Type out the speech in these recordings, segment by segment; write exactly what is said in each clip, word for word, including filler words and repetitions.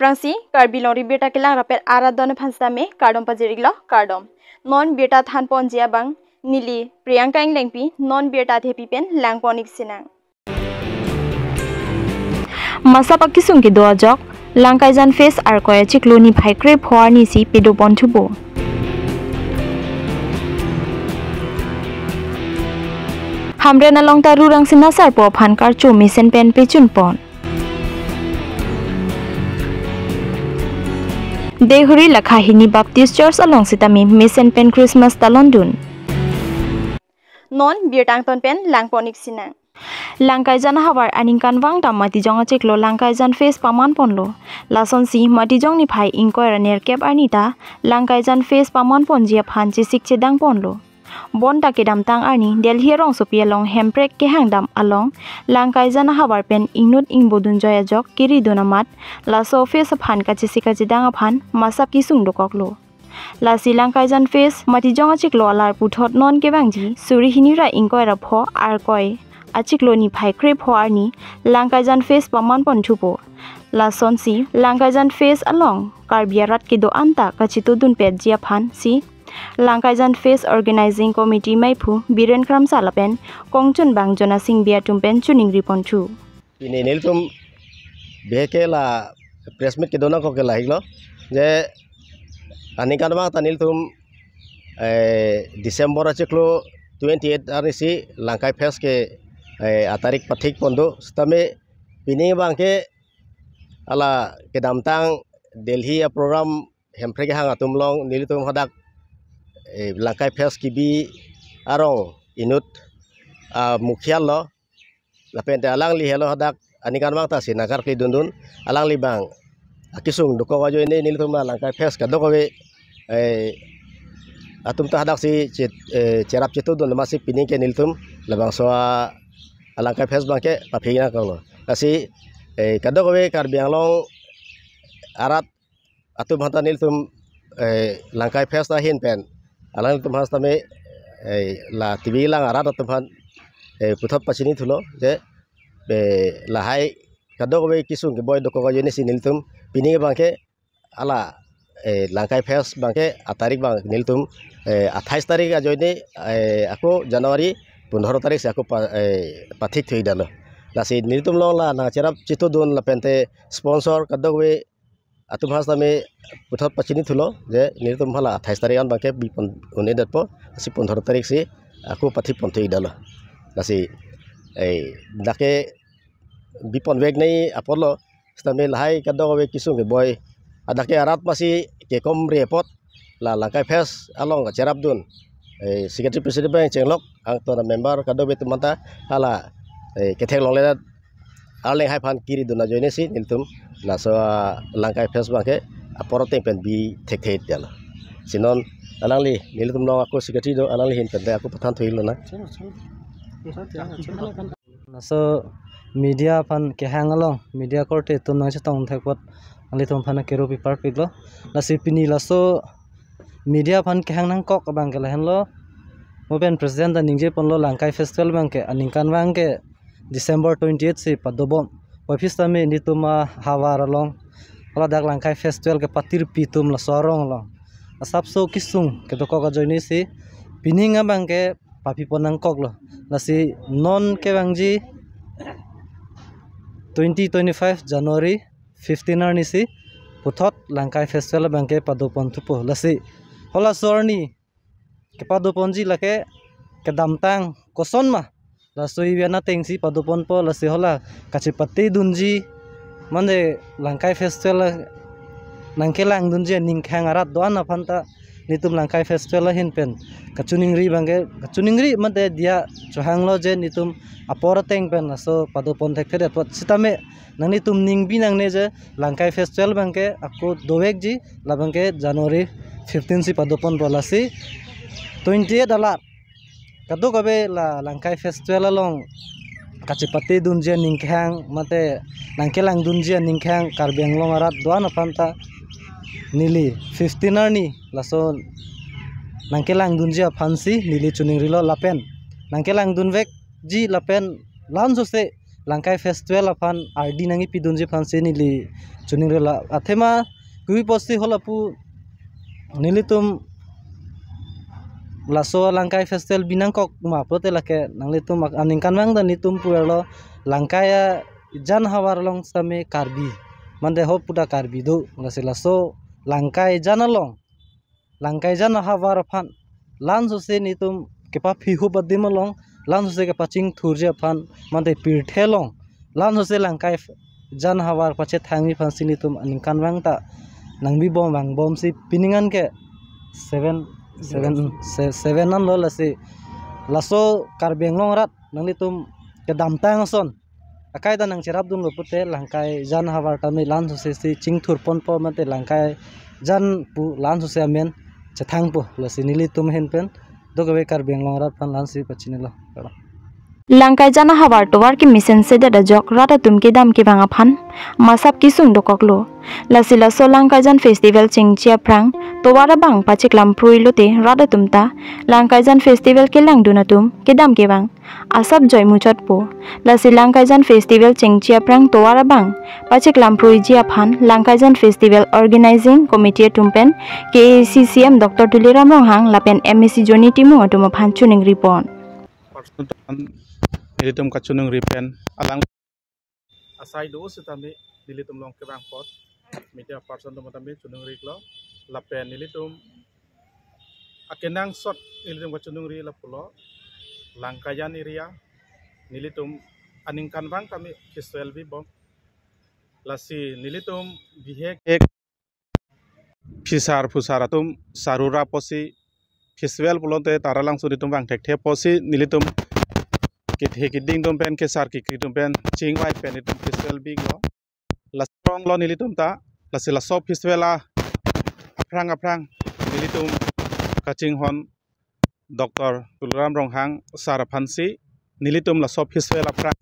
Rangsi Karbi Longri Birta kelang rapet arat don aphan sitame kardom pajir-iklo, kardom. Non birta thanponji abang neli Priyanka Englengpi, non birta thepi pen langpon-ik sinang. Masap akisung kedo ajok, Langkaijan Fest Arkoi achiklo niphai krepho arni si padoponthupo. Hamren along ta Ru Rangsina Sarpo aphan karcho mesen pen pechunpon. Deihori Lakhahini Baptist Church along sitame mesen pen Christmas talondun. Non birta angton pen langpon-ik sinang. Langkaijan ahavar aningkanvang ta Matijong achiklo Langkaijan Fest pamanponlo. Lasonsi Matijong niphai ingkoi ra nerkep arni ta Langkaijan Fest pamanponji aphan chesik chedangponlo. Bonta kedamtang arni Delhi arongsopi along Hemprek kehangdam along Langkaijan ahavar pen ingnut ingbodun joi ajok keridun amat laso fest aphan kachesik kachedang aphan masap kisung dokoklo. Lasi Langkaijan Fest Matijong achiklo alar puthot non kevangji suri hini ra ingkoi ra pho Arkoi achiklo niphai krepho arni Langkaijan Fest pamanponthupo. Lasonsi Langkaijan Fest along Karbi arat kedo-an ta kachetudunpetji aphansi Langkaijan Fest Organizing Committee maiphu Biren Kramsa lapen kongchunbang Jona Singbi atum pen choningriponthu. Pini nelitum bihek ke la press meet kedo nangkok ke lahelo je aningkanvang ta nelitum, eh, December achiklo twenty-eight arni si Langkai Fest ke, eh, atarik pathikpon do. Sitame pini abang ke hala kedamtang Delhi aprogram Hemprek kehang atum along nelitum hadak, eh, Langkai Fest kebi arong inut, ah, mukhial lo. Lapen te alangli helo hadak aningkanvang ta si nangkarkli dundun, alangli abang akisung dokok ajoine nelitum Langkai Fest kadokave, eh, atum ta hadak si chet-, eh, cherap chetudun amatsi pini ke nelitum labangso a Langkai Fest abang ke paphi nangkoklo. Lasi, eh, kadokave Karbi Anglong arat atum aphan ta nelitum, eh, Langkai Fest ahin pen alanglitum aphan sitame, eh, la T V lang arat atum aphan, eh, puthot pachinithulo je, eh, lahai kadokave kisung keboi dokok ajoine si nelitum pini abang ke hala, eh, Langkai Fest abang ke atarik abang nelitum, eh, athais tarik ajoine, eh, ako January pondro tarik si ako pa-, eh, pathikthu-ik damlo. Lasi nelitum along la nangcherap chetudun lapen te sponsor kadokave atum aphan sitame puthot pachinithulo je nelitum hala athais tarik an abang ke bipon un-edetpo, lasi pondro tarik si ako pathikponthu-ik damlo. Lasi, eh, dak ke biponvek nangji apotlo, sitame lahai kadokave kisung keboi, hadak ke arat amatsi kekom ri apot la Langkai Fest along kacherapdun, eh, Secretary President abang chenglok, angton a-member kadokave atum aphan ta hala, eh, ketheklongle arleng hai aphan keridun ajoine si nelitum laso a Langkai Fest abang ke apor ateng pen bi thekthe-ik damlo. Si non alangli nelitum along ako Secretary do, alangli ahin pen te ako pathan thu-ik lonang. Laso media aphan kehang along, media korte atum nangchetong thek apot nanglitum aphan kero pi parpiklo. Lasi pini laso media aphan kehang nangkok abang ke lahenlo. Mo pen President ta ningjeponlo, Langkai Festival abang ke aningkanvang ke December twenty-eight si padobom. Puvoiphit sitame nelitum ahavar along hala dak Langkai Festival kepatirpi atum laso arong along asapso kisung kedokok ajoine si pining abang ke paphipon nangkoklo. Lasi non kevangji twenty twenty-five January fifteen arni si puthot Langkai Festival abang ke padoponthupo. Lasi halaso arni kepadoponji lake kedamtang koson ma laso event ateng si padoponpo, lasi hala kachepatedunji mane Langkai Festival nangkelangdunji aningkhang arat do-an aphan ta nelitum Langkai Festival ahin pen kachoningri abang ke, kachoningri mate diya chohanglo je nelitum apor ateng pen laso padopon thekthedet apot, sitame nanglitum ningbi nangne je Langkai Festival abang ke ako dovekji, labang ke January fifteen si padoponpo. Lasi twenty-eight alar kadokave la Langkai Festival along kachepatedunji aningkhang mate nangkelangdunji aningkhang Karbi Anglong arat do-an aphan ta neli fifteen arni laso nangkelangdunji aphansi neli choningrilo lapen nangkelangdunvekji lapen la-an sose Langkai Festival aphan ardi nangkepidunji aphansi neli choningri lo. Athema kopi apotsi halapu nelitum laso Langkai Festival bi nangkok ma pulote lake nanglitum ak-, aningkanvang ta nelitum puverlo Langkai ajan havar along sitame Karbi. Mande ho puta Karbi do, lasi laso Langkai ajan along, Langkai ajan havar aphan, la-an sose nelitum kepaphihup adim along, la-an sose kepachingthurji aphan, mande pirthe along, la-an sose Langkai ajan havar pachethangji aphansi nelitum aningkanvang ta nangbibom vangbomsi pining an ke seven, seven, se-, seven anlo, lasi laso Karbi Anglong arat nanglitum kedamtang ason akai ta nangcherapdunlo pulote Langkai ajan havar tame la-an sose si chingthurponpo mate Langkai ajan pu la-an sose amen chethangpo, lasi nelitum ahin pen dokave Karbi Anglong arat aphan la-ansi pachinilo. Langkai ajan havar tovar kemesen sedet ajok rat atum kedam kevang aphan masap kesung dokoklo. Lasi laso Langkai ajan Festival chengche aphrang tovar abang pacheklamprui lote rat atum ta Langkai ajan Festival kelangdun atum kedam kevang asap joi muchotpo. Lasi Langkai ajan Festival chengche aphrang tovar abang pacheklamproiji aphan Langkai ajan Festival Organizing Committee atum pen K A A C C M Doctor Tuliram Ronghang lapen M A C Johnny Timung atum aphan choningripon. Person atum aphan nelitum kachoningri pen alang asai do sitame nelitum along kevang apot media person atum tame choningri lo, lapen nelitum akenangsot nelitum kachoningri lapulo, Langkai ajan area nelitum aningkanvang tame festival bibom, lasi nelitum bihek ek phisar phusar atum sarura apotsi festival pulote taralangso nelitum vang thekthe apotsi nelitum kethe keding atum pen kesar kekri atum pen chingvai pen nelitum festival biklo. Laso arong lo nelitum ta, lasi laso festival a aphrang aphrang nelitum kachinghon Doctor Tuliram Ronghang sir aphansi nelitum laso festival aphrang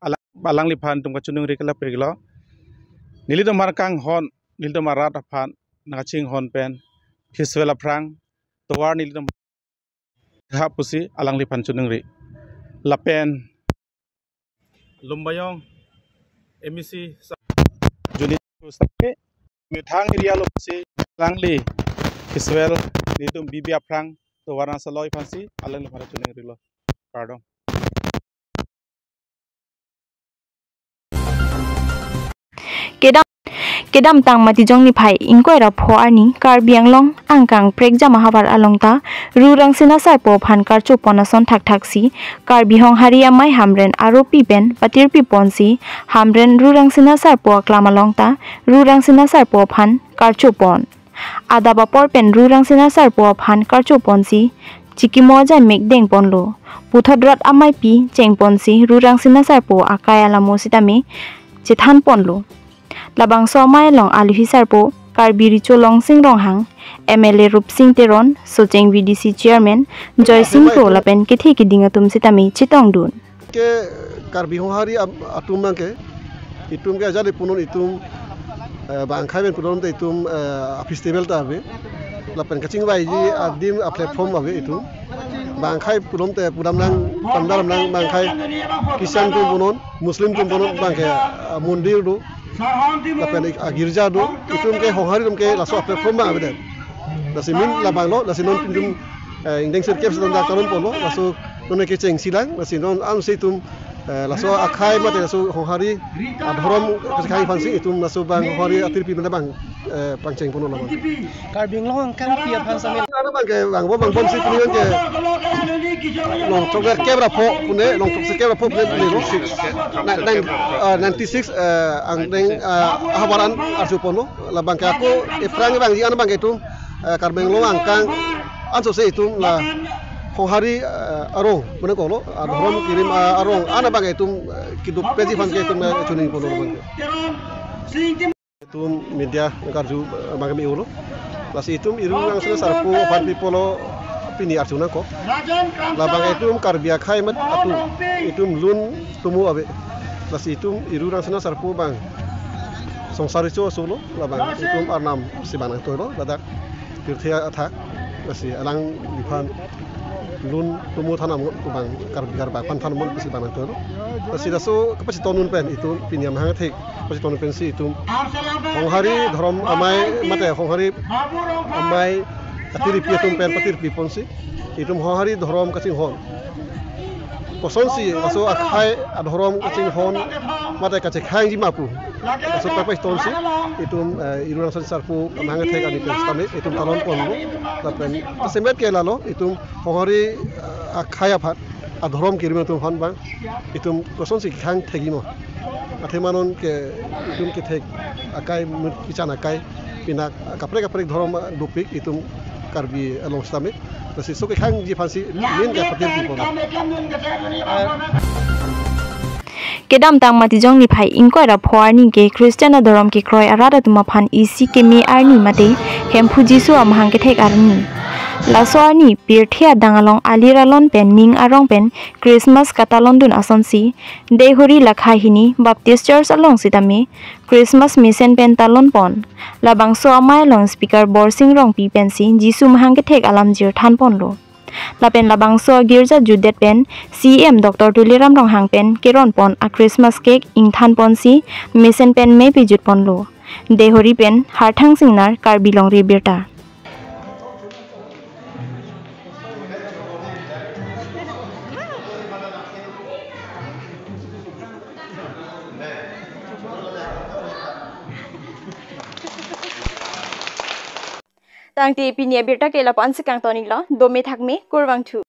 alang, alangliphan nelitum kachoningri kela peglo. Nelitum aphan kanghon, nelitum arat aphan nangkachinghon pen festival aphrang tovar nelitum ha pusi alangliphan choningri. Lapen Lumbajong M A C sa- Juni Tuesday methang area lo si alangli festival nelitum bibi aphrang tovar nangsaloi aphansi alangliphan choningrilo. Kardom. Kedam, kedamtang Matijong niphai ingkoi ra pho arni Karbi Anglong angkang Prekjam ahavar along ta Ru Rangsina Sarpo aphan karchopon ason thakthaksi Karbi Honghari Amei Hamren aropi pen patirpiponsi Hamren Ru Rangsina Sarpo aklam along ta Ru Rangsina Sarpo aphan karchopon. Adap apor pen Ru Rangsina Sarpo aphan karchoponsi chikimo ajai mek dengponlo. Puthot rat ameipi chengponsi Ru Rangsina Sarpo akai alamo sitame chethanponlo. Labangso amei along aluhi sarpo Karbi Recho Longsing Ronghang, M L A Rupsing Teron, Socheng V D C Chairman Joysing Kro lapen kethe keding atum sitame chetongdun. Ke Karbi Honghari am-, atum nang ke, itum ke ajat ipunon itum, eh, bang akhai pen punon te itum, eh, festival ta ave. Lapen kachingvaiji adim a platform ave itum. Bang akhai punon te pudam nang, pandal nang bang akhai Christian atum punon, Muslim atum punon bang ke, ah, mondir do. Lapen ik-, ah, girja do. Itum ke Honghari atum ke laso a platform bang avedet. Lasi min labang lo, lasi non itum, eh, ingdeng sirkep sedang dak taron polo, laso non ke chengsi lang, lasi non ansi itum, eh, laso akhai mate laso Honghari adhorom kachekang aphansi itum laso bang Honghari atirpi mane bang, eh, pangcheng punon labang. Karbi Anglong angkang pi aphan samil. Ano bang ke bang bo bang bom si punon ke Longthok sirkep ra pho pune, Longthok sirkep ra pho pune pune lo. Na-, nine-, ah, ninety-six, eh, angdeng, ah, ahavar an arjuponlo. Labang ke ako ephrang bang ji ano bang ke itum, eh, Karbi Anglong angkang ansose itum la Honghari, eh, arong, mane kolo, adhorom kirim, ah, arong, ano bang ke itum, eh, keduk peji aphan ke itum, eh, choningponlo bang ke. Itum media nangkarju, eh, bang ke me-olo. Lasi itum Ru Rangsina Sarpo aphan pi pulo pini arju nangkok. Labang itum Karbi akhai mat atum itum lun tumu ave. Lasi itum Ru Rangsina Sarpo bang Songsar Recho aso lo, labang itum arnam si bang nangtoilo, ladak tirthe athak, lasi alangliphan Lun tumu thanam ngot kubang Karbi Karba aphan thanam ngot pusi bang nangturo. Lasi laso kapachiton un pen itum pini amahang thek kapachiton un pensi itum Honghari dhorom amei mate Honghari amei atirpi atum pen patirpi ponsi itum Honghari dhorom kachinghon. Kosonsi laso akhai adhorom kachinghon mate kachekhangji ma pu. Laso kapachitonsi itum, eh, Iru Rangsar Sarpo amahang thek ani pen sitame itum talon ponlo. Lapen semet ke lalo itum Honghari, eh, akhai aphan adhorom kirim atum aphan bang itum kosonsi khang thekji ma. Athema non ke itum kethek akai mut kichan akai pinak kaprek kaprek dhorom dopik itum Karbi along sitame. Lasi laso kekhangji aphansi main ke patirpi pon. Kedamtang Matijong niphai ingkoi ra pho arni ke Christian adhorom kekroi arat atum aphan isi keme arni mate Hemphu Jisu amahang kethek arni. Laso arni pirthe adang along alir alon pen ning arong pen Christmas katalon dun asonsi Deihori Lakha Hini Baptist Church along sitame Christmas mesen pen talon pon. Labangso amei along speaker Borsing Rongpi pensi Jisu mahang kethek alam jirthan ponlo. Lapen labangso agirja jutdet pen C E M Doctor Tuliram Ronghang pen keron pon a Christmas cake ingthan ponsi mesen pen mei pejut ponlo. Deihori pen Harthang Singnar, Karbi Longri Birta. Tangte pini abirta ke lapu-an si kangton-iklo, dome thakme, kurvangthu.